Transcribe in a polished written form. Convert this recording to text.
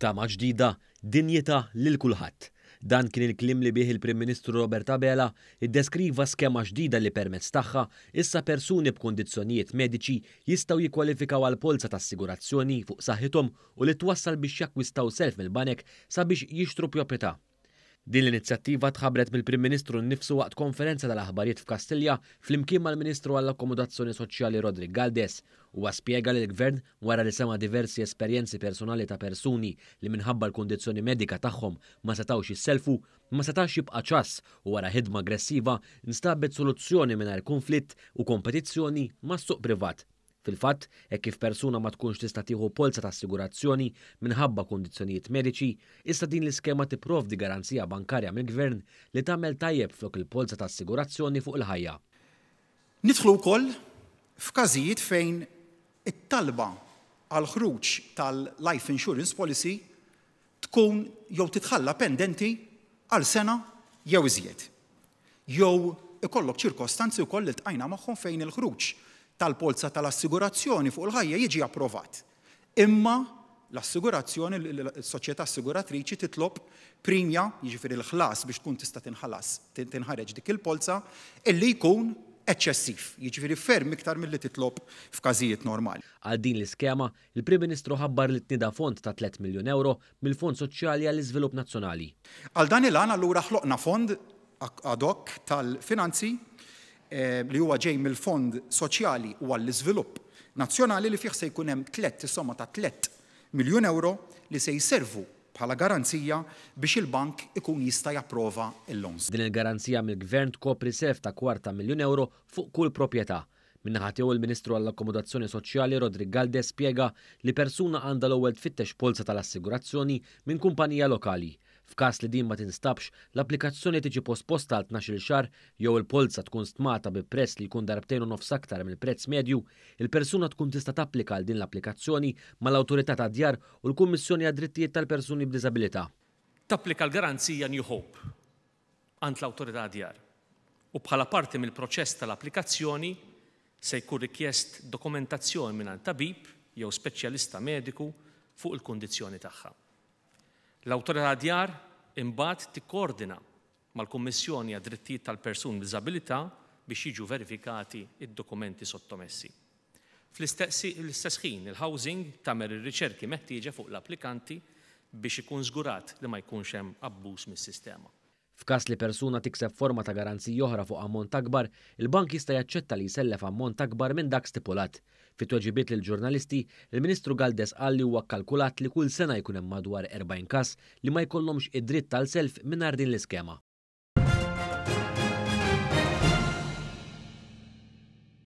Tama ġdida, dinjità lil kulħadd. Dan kien il-kliem li bih il-Prim Ministru Robert Abela iddeskriva skema ġdida li permezz tagħha issa persuni b'kundizzjonijiet mediċi jistgħu jikkwalifikaw għal polza ta' assigurazzjoni fuq saħħithom u li twassal biex jakkwistaw self mill-banek sabiex jixtru proprjetà. Din l-inizjattiva tħabbret mill-Prim Ministru nnifsu waqt konferenza tal-aħbarijiet f'Kastilja flimkien mal-Ministru għall-Akkomodazzjoni Soċjali Roderick Galdes. Huwa spjega li l-Gvern, wara li sema' diversi esperjenzi personali ta' persuni li minħabba l-kundizzjoni medika tagħhom ma setgħux jissellfu, ma setax jibqa' ċass u wara ħidma aggressiva nstabet soluzzjoni mingħajr kunflitt u kompetizzjoni mas-suq privat. Fil-fatt, hekk kif persuna ma tkunx tista' tieħu polza ta' assigurazzjoni minħabba kundizzjonijiet mediċi, issa din l-iskema tipprovdi garanzija bankarja mill-Gvern li tagħmel tajjeb flok il-polza ta' assigurazzjoni fuq il-ħajja. Nidħlu wkoll f'każijiet fejn it-talba għall-ħruġ tal-life insurance policy tkun jew titħalla pendenti għal sena jew iżjed. Jew ikollok ċirkostanzi wkoll li ltqajna magħhom fejn il-ħruġ tal-polza tal-assigurazzjoni fuq il-ħajja jiġi approvat. Imma l-assigurazzjoni, l-soċjetà assiguratriċi titlob primja, jiġifieri l-ħlas biex tkun tista' tinħalas, tinħareġ dik il-polza, illi jkun eċċessiv, jiġifieri ferm iktar milli titlob f'każijiet normali. Għal din l-iskema, il-Prim Ministru ħabbar li tnieda fond ta' 3 miljun ewro mill-Fond Soċjali għall-Iżvilupp Nazzjonali. Għal dan il-għan allura ħloqna fond ad hoc tal-finanzi li huwa ġej mill-Fond Soċjali u għall-Iżvilupp Nazzjonali li fih se jkun hemm is-somma ta' 3 miljun euro li se jservu bħala garanzija biex il-bank ikun jista' japprova il-loans. Din il-garanzija mill-Gvern tkopri self ta' kwarta miljun euro fuq kull proprjetà. Min-naħa tiegħu, il-Ministru għall-Akkomodazzjoni Soċjali Roderick Galdes spjega li persuna għandha l-ewwel tfittex polza tal-assigurazzjoni minn kumpanija lokali. F'każ li din ma tinstabx, l-applikazzjoni tiġi posposta għal 12 xahar jew il-polza tkun stmata bi prezz li jkun darbtejn u nofs aktar mill-prezz medju, il-persuna tkun tista' tapplika għal din l-applikazzjoni mal-Awtorità tad-Djar u l-Kummissjoni għad-Drittijiet tal-Persuni b'Diżabilità. Tapplika l-garanzija New Hope għand l-Awtorità Djar u bħala parti mill-proċess tal-applikazzjoni se jkun rikjest dokumentazzjoni minn tabib jew speċjalista mediku fuq il-kundizzjoni tagħha. L-Awtorità Djar imbagħad tikkoordina mal-Kummissjoni għad-Drittijiet tal-Persuni b'Diżabilità biex jiġu verifikati id-dokumenti sottomessi. Fl-istess ħin, il-housing tagħmel ir-riċerki meħtieġa fuq l-applikanti biex ikun żgurat li ma jkunx hemm abbuż mis-sistema. F'każ li persuna tikseb forma ta' garanzija oħra fuq ammont akbar, il-bank jista' jaċċetta li jsellef ammont akbar minn dak stipulat. Fit-tweġibiet lill-ġurnalisti, il-Ministru Galdes qal li huwa kkalkulat li kull sena jkun hemm madwar 40 każ li ma jkollhomx id-dritt tal-self mingħajr din l-iskema.